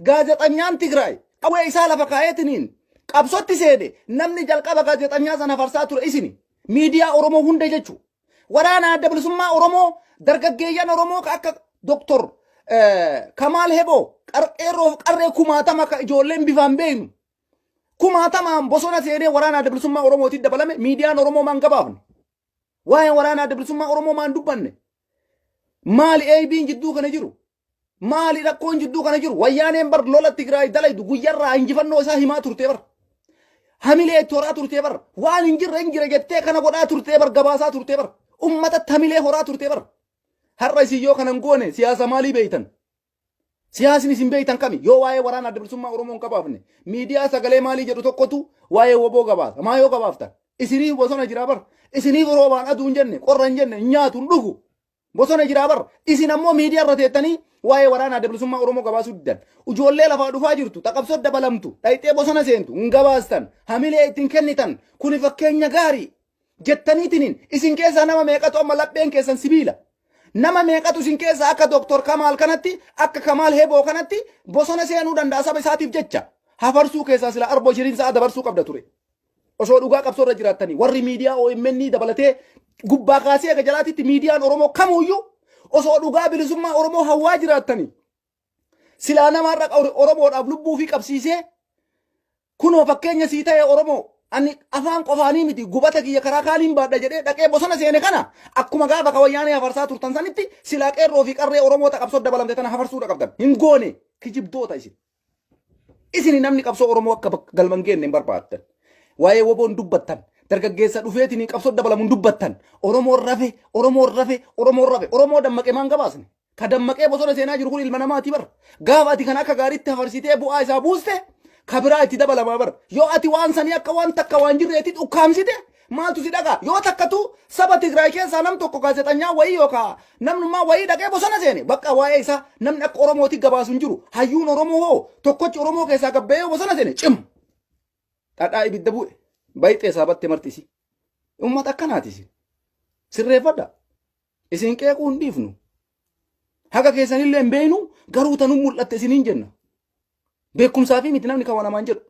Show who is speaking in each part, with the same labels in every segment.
Speaker 1: Gaazexanyaan Tigraay qawwee isaa lafa kaa'eetiniin qabsotti seene namni jalqaba gaazexanyaa sana farsaa ture isini. Miidiyaa Oromoo hunda jechuudha. Waraana Adda Bilisummaa Oromoo dargaggeeyyan Oromoo ka akka Doktor Kamaal Heboo qeerroof qarree kumaatama ka ijoolleen bifaan beeknu kumaatamaan bosona seenee waraana Adda Bilisummaa Oromootiin dabalame miidiyaan Oromoo maan gabaafne. Waa'ee waraana Adda Bilisummaa Oromoo maan dubbanne. Maali AB'n jidduu kana jiru? Maali rakkoon jidduu kana jiru? Wayyaaneen bar lola Tigraay dalaydu guyyarraa injifannoo isaa himaa turtee bar. Hamilee itti horaa turtee bar. Waan hin jirre hin jire jettee kana godhaa turtee bar gabaasaa turtee bar. Ummata hamilee horaa turtee bar. Har'a isin yoo kana hin goone siyaasa maalii beeytan? Siyaasni isin beeytan kami? Yoo waa'ee waraana adda bilisummaa Oromoo hin gabaafne miidiyaa sagalee maalii jedhu tokkotu waa'ee woboo gabaasa. Maa yoo gabaaftan? Isiniif bosona jiraa bar. Isiniif roobaan aduu hin jenne, qorra hin jenne, hin nyaatu, hin dhugu. Bosona jiraa bar. Isin ammoo miidiyaa irra teettanii waa'ee waraana adda bilisummaa Oromoo gabaasuu diddan. Ijoollee lafaa dhufaa jirtu, taqabsoo dabalamtu, dhayxee bosona seentu, hin gabaastan, hamilee ittiin kennitan. Kuni fakkeenya gaarii. Jettaniitiniin isin keessaa nama meeqatu amma lapheen keessan sibiila. Nama meeqatu isin keessaa akka Dooktor Kamaal kanatti, akka Kamaal Heboo kanatti bosona seenuu danda'a saba isaatiif jecha. Hafarsuu keessaa sila arboo shiriin sa'a dabarsuu qabda ture. Osoo dhugaa qabsoo irra jiraattanii warri miidiyaa OMN dabalatee gubbaa kaasee aga jalaatitti miidiyaan Oromoo kamuuyyuu osoo dhugaa bilisummaa Oromoo hawwaa jiraattanii silaa nama har'a Oromoodhaaf lubbuu fi qabsiisee kunoo fakkeenya sii ta'e Oromoo ani afaan qofaanii miti gubata kiyya karaa kaaniin baadha jedhee dhaqee bosona seene kana akkuma gaafa ka wayyaanee hafarsaa turtan sanitti silaa qeerroo fi qarree Oromoo ta qabsoo dabalamte tana hafarsuudha qabdan hin goone kijibdoota isin. Isin namni qabsoo Oromoo akka galma hin geenne hin barbaaddan. Waa'ee woboon dubbattan. Dargaggeessa dhufeetiin qabsoo dabalamuun dubbattan. Oromoon rafe, Oromoon rafe, Oromoon rafe. Oromoo dammaqee maan gabaasne? Ka dammaqee bosona seenaa jiru kun ilma namaati bar. Gaafa ati kan akka gaariitti hafarsitee bu'aa isaa buuste ka biraa itti dabalamaa bar. Yoo ati waan sanii akka waan takka waan jirreetti ukkaamsite maaltu si dhagaa? Yoo takkatu saba Tigraay keessaa nam tokko gaazexanyaa wayii yookaan namnummaa wayii dhaqee bosona seene bakka waa'ee isaa namni akka Oromooti gabaasu hin jiru. Hayyuun Oromoo hoo tokkochi Oromoo keessaa gabbayee bosona seene cim. Dhadhaa ibidda bu'e bayxee isaa batte marti isii. Uummata akkanaati isin. Sirreeffadha. Isin qeequu hin dhiifnu. Haqa keessanillee hin beeknu garuu tanuu mul'atte isiniin jenna. Beekumsaa fi miti namni kan namaan jedhu.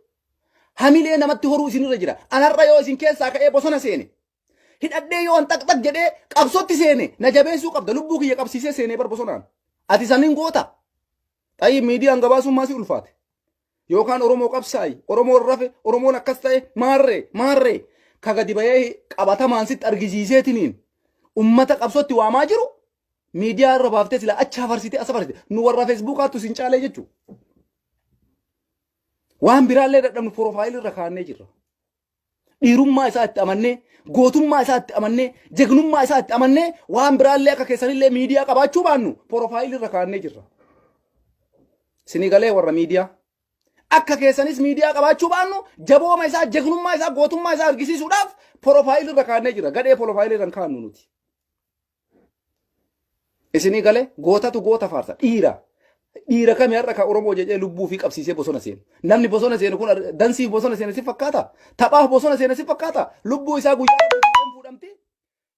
Speaker 1: Hamilee namatti horuu isinirra jira. Anarra yoo isin keessaa ka'ee bosona seene. Hidhadhee yoo an xaqxaq jedhee qabsootti seene na jabeessuu qabda. Lubbuu kiyya qabsiisee seenee bar bosonaan. Ati saniin goota. Xayyii miidiyaan gabaasuun maasii ulfaate. Yookaan Oromoo qabsaa'i, Oromoon rafe, Oromoon akkas ta'e maarree maarree ka gadi bahee qabatamaan sitti argisiiseetiniin ummata qabsootti waamaa jiru miidiyaa irra baaftee sila achi hafarsitee as hafarsite nu warra feesbuukaattu sin caalee jechuudha. Waan biraallee dadhabnu porofaayilii irra kaa'annee jirra. Dhiirummaa isaa itti amannee, gootummaa isaa itti amannee, jegnummaa isaa itti amannee waan biraallee akka keessanillee miidiyaa qabaachuu baannu porofaayilii irra kaa'annee jirra. Sinii galee warra miidiyaa. Akka keessanis miidiyaa qabaachuu baannu jabooma isaa, jegnummaa isaa, gootummaa isaa argisiisuudhaaf porofaayilii irra kaa'annee jirra. Gadhee porofaayilii irra hin kaa'annu nuti. Isinii galee gootatu goota faarsa. Dhiira. Dhiira kami har'a ka Oromoo jedhee lubbuu fi qabsiisee bosona seenu. Namni bosona seenu kun dansiif bosona seena si fakkaata? Taphaaf bosona seena si fakkaata? Lubbuu isaa guyyaa rabbi fuudheen fuudhamti.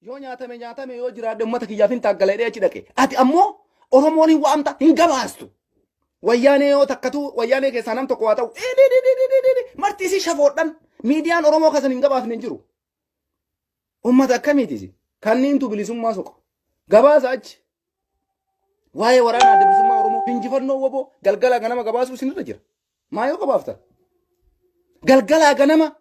Speaker 1: Yoo nyaatame nyaatame yoo jiraadhe uummata kiyyaaf hin taaggala jedhee achi dhaqe. Ati ammoo Oromoon hin waamta hin gabaastu. Wayyaanee yoo takkatu wayyaanee keessaa nam tokko waa ta'u marti isii shafoodhan miidiyaan Oromoo kasan hin gabaafne hin jiru. Ummata akkamiiti isin? Kanniintu bilisummaa soqa. Gabaasa achi. Waa'ee waraana adda bilisummaa Oromoo injifannoo woboo galgalaa ganama gabaasuu isinirra jira. Maa yoo gabaaftan? Galgalaa ganama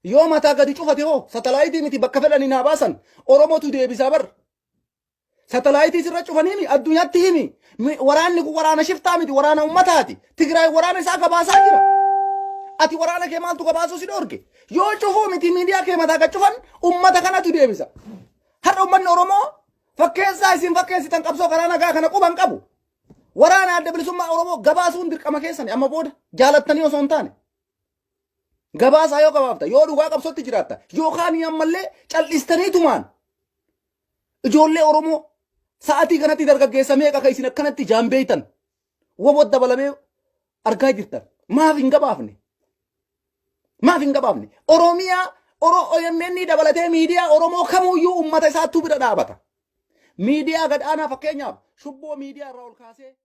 Speaker 1: yoo mataa gadi cufate hoo satalaayitii miti bakka fedhanii naa baasan Oromootu deebisaa bar. Satalaayitii sirra cufanii himi addunyaatti himi. Waraanni kun waraana shiftaa miti waraana ummataati. Tigraay waraana isaa gabaasaa jira. Ati waraana kee maaltu gabaasuu si dhoorge? Yoo cufuu miti miidiyaa kee mataa gad cufan ummata kanatu deebisa. Har'a ummanni Oromoo fakkeessaa isin fakkeessitan qabsoo karaa nagaa kana quban qabu. Waraana adda bilisummaa Oromoo gabaasuun dirqama keessani amma booda jaalattanii osoo hin taane. Gabaasaa yoo gabaafta yoo dhugaa qabsootti jiraatta yookaan ammallee cal'istaniitumaan ijoollee Oromoo sa'atii kanatti dargaggeessa meeqa kan isin akkanatti ijaan beeytan woboo dabalamee argaa jirtan maaf hin gabaafne maaf hin gabaafne Oromiyaa Oro OMN dabalatee miidiyaa Oromoo kamuyyuu uummata isaattuu bira dhaabata miidiyaa gad aanaa fakkeenyaaf shubboo miidiyaa irraa ol kaasee.